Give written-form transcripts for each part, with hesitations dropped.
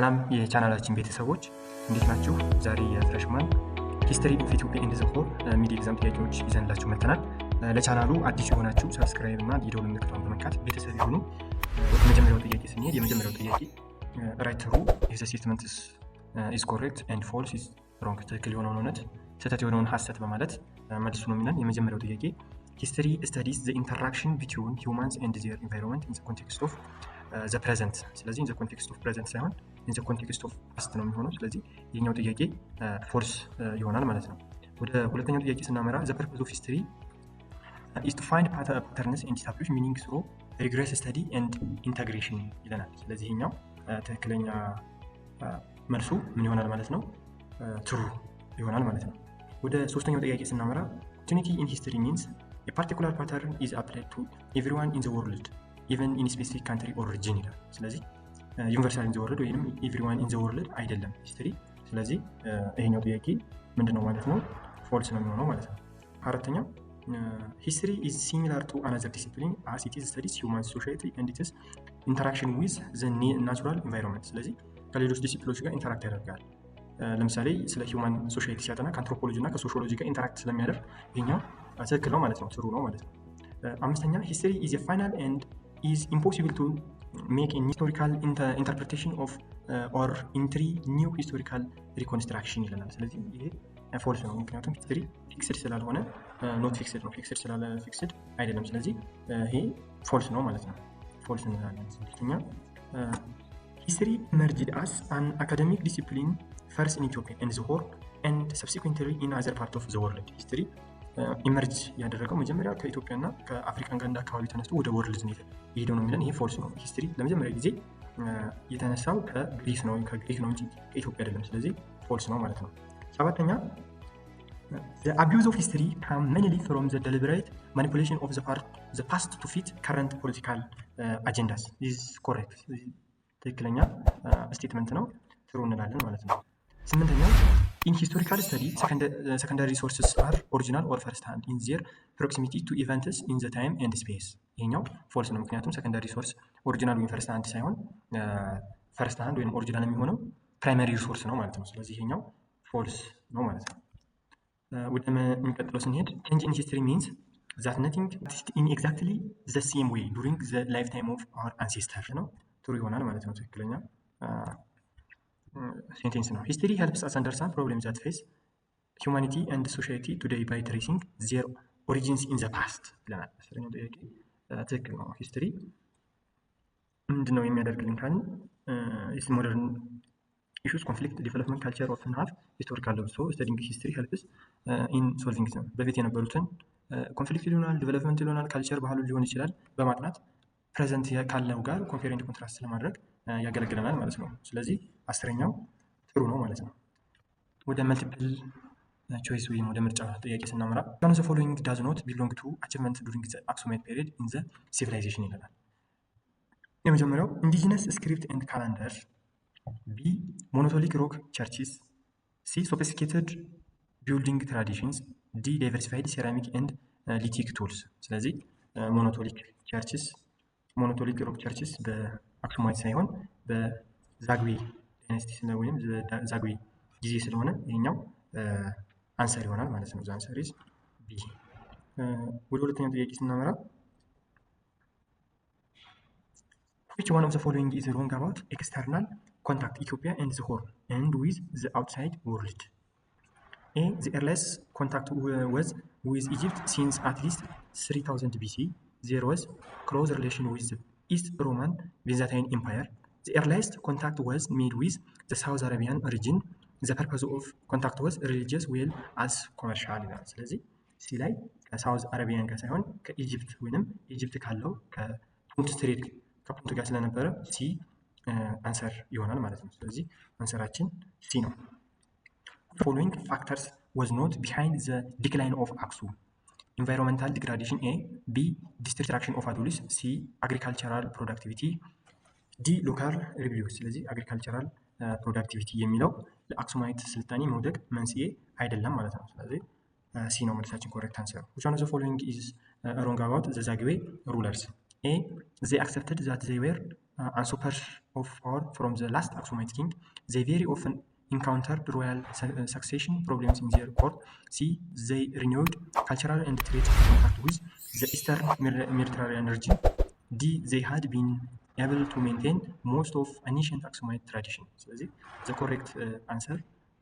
ሰላም የቻናላችን ቤተሰቦች፣ እንዴት ናችሁ? ዛሬ የ freshman history of Ethiopia and the Horn mid exam ጥያቄዎች ይዘንላችሁ መጥተናል። ለቻናሉ አዲስ የሆናችሁ subscribe እና የደወል ምልክቷን በመንካት ቤተሰብ ይሁኑ። ወደ መጀመሪያው ጥያቄ ስንሄድ፣ የመጀመሪያው ጥያቄ write true if the statement is correct and false is wrong፣ ትክክል የሆነውን እውነት፣ ስህተት የሆነውን ሀሰት በማለት መልሱ ነው የሚለን። የመጀመሪያው ጥያቄ history studies the interaction between humans and their environment in the context of the present። ስለዚህ in the context of present ሳይሆን in the context of past ነው የሚሆነው። ስለዚህ ይህኛው ጥያቄ false ይሆናል ማለት ነው። ወደ ሁለተኛው ጥያቄ ስናመራ፣ the purpose of history is to find patterns and establish meaning through rigorous study and integration ይለናል። ስለዚህ ይህኛው ትክክለኛ መልሱ ምን ይሆናል ማለት ነው? True ይሆናል ማለት ነው። ወደ ሶስተኛው ጥያቄ ስናመራ፣ continuity in history means a particular pattern is applied to everyone in the world, even in specific country or region ይላል። ስለዚህ universal in the world ወይም everyone in the world አይደለም history። ስለዚህ ይሄኛው ጥያቄ ምንድን ነው ማለት ነው? False ነው የሚሆነው ማለት ነው። አራተኛው history is similar to another discipline as it is studies human society and its interaction with the natural environment። ስለዚህ ከሌሎች ዲሲፕሊኖች ጋር interact ያደርጋል። ለምሳሌ ስለ human society ሲያጠና ከአንትሮፖሎጂ እና ከሶሺዮሎጂ ጋር interact ስለሚያደርግ ይሄኛው ትክክል ነው ማለት ነው፣ true ነው ማለት ነው። አምስተኛ history is final and is impossible to make historical interpretation of or entry new historical reconstruction ይለናል። ስለዚህ ይሄ false ነው፣ ምክንያቱም history fixed ስላልሆነ፣ not fixed ነው፣ fixed ስላለ fixed አይደለም። ስለዚህ ይሄ false ነው ማለት ነው፣ false እንላለን። ስድስተኛ history emerged as an academic discipline first in Ethiopia and the Horn and subsequently in other part of the world። History emerge ያደረገው መጀመሪያ ከኢትዮጵያና ከአፍሪካን ቀንድ አካባቢ ተነስቶ ወደ world ነው የሄደው ነው የሚለን። ይሄ false ነው። History ለመጀመሪያ ጊዜ የተነሳው ከግሪክ ነው፣ ከግሪክ ነው እንጂ ከኢትዮጵያ አይደለም። ስለዚህ false ነው ማለት ነው። ሰባተኛ the abuse of history come mainly from the deliberate manipulation of the past to fit current political agendas is correct። ትክክለኛ statement ነው። True እንላለን ማለት ነው። ስምንተኛው in historical study, secondary sources are original or first hand in their proximity to events in the time and space። ይሄኛው false ነው። ምክንያቱም secondary source original ወይም first hand ሳይሆን first hand ወይም original የሚሆነው primary source ነው ማለት ነው። ስለዚህ ይሄኛው false ነው ማለት ነው። ወደ የሚቀጥለው ስንሄድ፣ change in history means that nothing in exactly the same way during the lifetime of our ancestor ነው። True ይሆናል ማለት ነው። ትክክለኛ sentence ነው። History helps us understand problems that face humanity and society today by tracing their origins in the past ይለናል። 10ኛው ጥያቄ ትክክል ነው። History ምንድን ነው የሚያደርግልን ካልን፣ modern issues, conflict, development, culture often have historical roots, so studying history helps in solving them። በፊት የነበሩትን conflict ሊሆናል፣ development ሊሆናል፣ culture ባህሉ ሊሆን ይችላል፣ በማጥናት present ካለው ጋር compare and contrast ለማድረግ ያገለግለናል ማለት ነው። ስለዚህ 10ኛው true ነው ማለት ነው። ወደ multiple choice ወይም ወደ ምርጫ ጥያቄ ስናመራ፣ one the following does not belong to achievement during the Aksumite period in the civilization ይለናል። የመጀመሪያው indigenous script and calendar፣ B monolithic rock churches፣ C sophisticated building traditions፣ D diversified ceramic and lithic tools። ስለዚህ monolithic rock churches በ Aksumite ሳይሆን በዛግዌ dynasty ወይም ዛግዌ ጊዜ ስለሆነ ይሄኛው answer ይሆናል ማለት ነው። Answer is B። ወደ ሁለተኛው ጥያቄ ስናመራ፣ which one of the following is wrong about external contact Ethiopia and the Horn and with the outside world? A, the earliest contact was with Egypt since at least 3000 BC. There was close relation with the East Roman Byzantine Empire. The earliest contact was made with the South Arabian region. The purpose of contact was religious well as commercial ይላል። ስለዚህ C ላይ ከ South Arabian ጋር ሳይሆን ከ Egypt ወይንም Egypt ካለው ከፑንት trade ከፑንት ጋር ስለነበረ C answer ይሆናል ማለት ነው። ስለዚህ answer ኣችን C ነው። Following factors was not behind the decline of Aksum? Environmental degradation A, B destruction of Adulis፣ C agricultural productivity፣ D local rebellions። ስለዚህ agricultural productivity የሚለው ለ Aksumite ስልጣኔ መውደቅ መንስኤ አይደለም ማለት ነው። ስለዚህ C ነው መልሳችን፣ correct answer። Which one of the following is wrong about the Zagwe rulers? A, they accepted that they were of power from the last Aksumite king. They very often encountered royal succession problems in their court. C. They renewed cultural and trade contact with the Eastern Mediterranean region. D. They had been able to maintain most of ancient Aksumite tradition. ስለዚህ the correct answer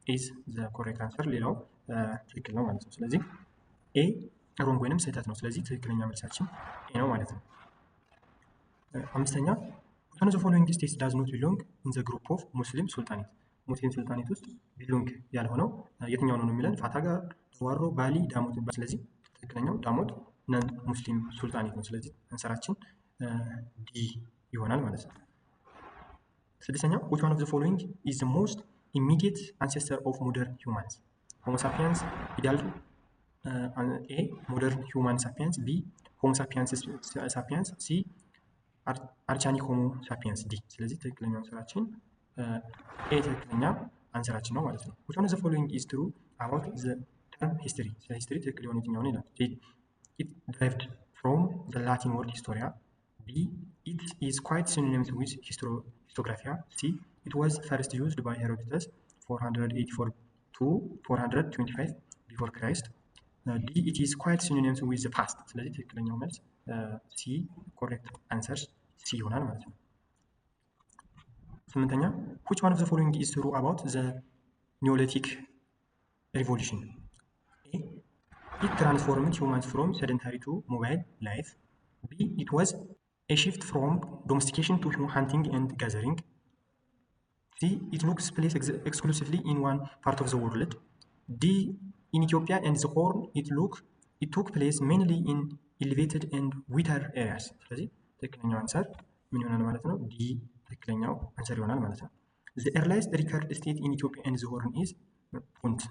is the correct answer፣ ሌላው ትክክል ነው ማለት ነው። ስለዚህ A wrong ወይንም ስህተት ነው። ስለዚህ ትክክለኛ መልሳችን A ነው ማለት ነው። አምስተኛ፣ which of the following states does not belong in the group of Muslim sultanate? Muslim sultanate ውስጥ belong ያልሆነው የትኛው ነው የሚለን ፈጠጋር፣ ደዋሮ፣ ባሊ፣ ዳሞት። ስለዚህ ትክክለኛው ዳሞት non Muslim sultanate ነው። ስለዚህ answer ኣችን D ይሆናል ማለት ነው። ስድስተኛው፣ which one of the following is the most immediate ancestor of modern humans? Homo sapiens idaltu, A, modern human sapiens, B, Homo sapiens sapiens, C, archaic Homo sapiens, D። ስለዚህ ትክክለኛው answer ኣችን A ትክክለኛ answer ኣችን ነው ማለት ነው። Which one of the following is true about the term history? ስለ history ትክክል የሆነ የትኛው ነው ይላል። It derived from the Latin word historia. B, it is quite synonymous with historiographia. C, it was first used by Herodotus 484 to 425 before Christ. D, it is quite synonymous with the past. ስለዚህ ትክክለኛው መልስ C፣ correct answer C ይሆናል ማለት ነው። ስምንተኛ፣ which one of the following is true about the Neolithic Revolution? A, it transformed humans from sedentary to mobile life. B, it was a shift from domestication to hunting and gathering. C, it looks place exclusively in one part of the world. D, in Ethiopia and the Horn it took place mainly in elevated and wetter areas. ስለዚህ ትክክለኛው answer ምን ይሆናል ማለት ነው? D ትክክለኛው answer ይሆናል ማለት ነው። The earliest record state in Ethiopia and the Horn is ፑንት።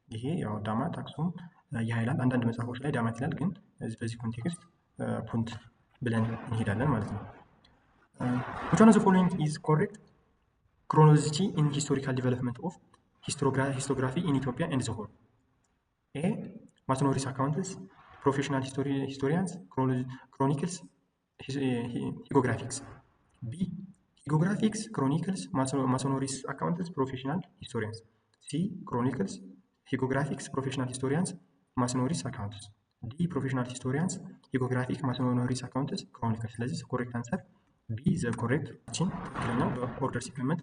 ይሄ ያው ዳማት፣ አክሱም፣ የሃይላንድ አንዳንድ መጽሐፎች ላይ ዳማት ይላል፣ ግን በዚህ context ፑንት ብለን እንሄዳለን ማለት ነው። Which one of the following is correct chronology in historical development of historiography in Ethiopia and the Horn? A, Masonry's accounts, professional historians, chronicles, hagiographics. B, hagiographics, chronicles, Masonry's accounts, professional historians. C, chronicles, hagiographics, professional historians, Masonry's accounts. D, professional historians, hagiographic, Masonry's accounts, chronicles። ስለዚህ correct answer B the correct ችን ትክክለኛው በ order ሲቀመጥ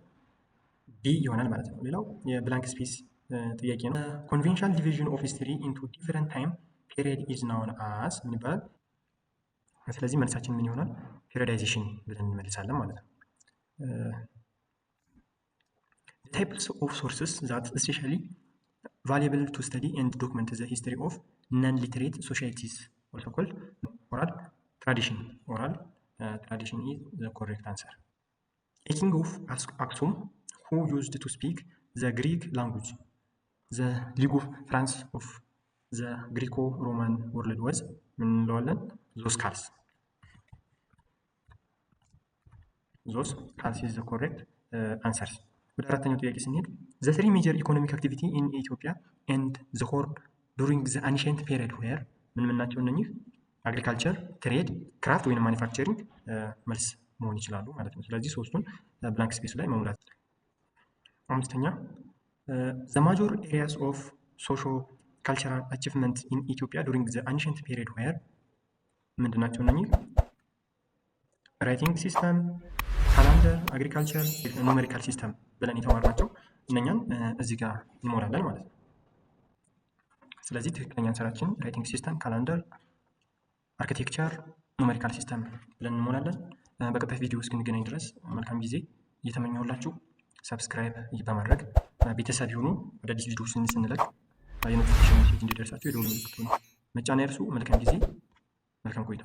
B ይሆናል ማለት ነው። ሌላው የ blank space ጥያቄ ነው። Conventional division of history into different time period is known as ምን ይባላል? ስለዚህ መልሳችን ምን ይሆናል? Periodization ብለን እንመልሳለን ማለት ነው። Types of sources that especially valuable to study and document the history of non literate societies also called oral tradition. Oral tradition is the correct answer. A king of Aksum who used to speak the Greek language, the lingua franca of the Greco Roman world was ምን እንለዋለን? Zoskales. Zoskales is the correct answers። ወደ አራተኛው ጥያቄ ስንሄድ፣ the three major economic activity in Ethiopia and the Horn during the ancient period were ምን ምን ናቸው እነኚህ? Agriculture፣ trade፣ craft ወይም manufacturing መልስ መሆን ይችላሉ ማለት ነው። ስለዚህ ሶስቱን blank space ኡ ላይ መሙላት። አምስተኛ፣ the major areas of socio cultural achievement in Ethiopia during the ancient period were ምንድን ናቸው እነኚህ? Writing system፣ calendar፣ agriculture፣ numerical system ብለን የተማርናቸው እነኛን እዚህ ጋር እንሞላለን ማለት ነው። ስለዚህ ትክክለኛ answer ኣችን writing system፣ calendar፣ architecture፣ numerical system ብለን እንሞላለን። በቀጣይ ቪዲዮ እስክንገናኝ ድረስ መልካም ጊዜ እየተመኘሁላችሁ subscribe በማድረግ ቤተሰብ ይሁኑ። አዳዲስ ቪዲዮዎች ስንለቅ የ notification message እንዲደርሳችሁ የደወል ምልክቱን መጫን አይርሱ። መልካም ጊዜ፣ መልካም ቆይታ።